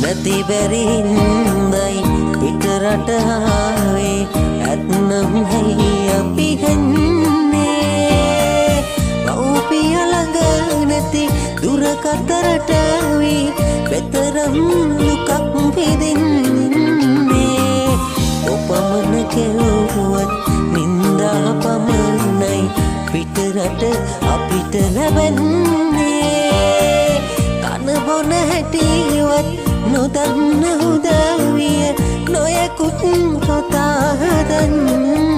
නැති බැරි හින්දයි පිට රට ආවේ. ඇත්නම් ඇයි අපි හෙන්නේ? මව්පිය ළඟ නැති දුර කතරට වී මෙතරම් දුකක් විඳින්නේ. කොපමණ කෙරුවත් නින්දා පමණයි පිට රට අපිට ලැබෙන්නේ. කන බොන හැටිවත් නොදන්න උදවිය නොයෙකුත් කතා හදන්නේ.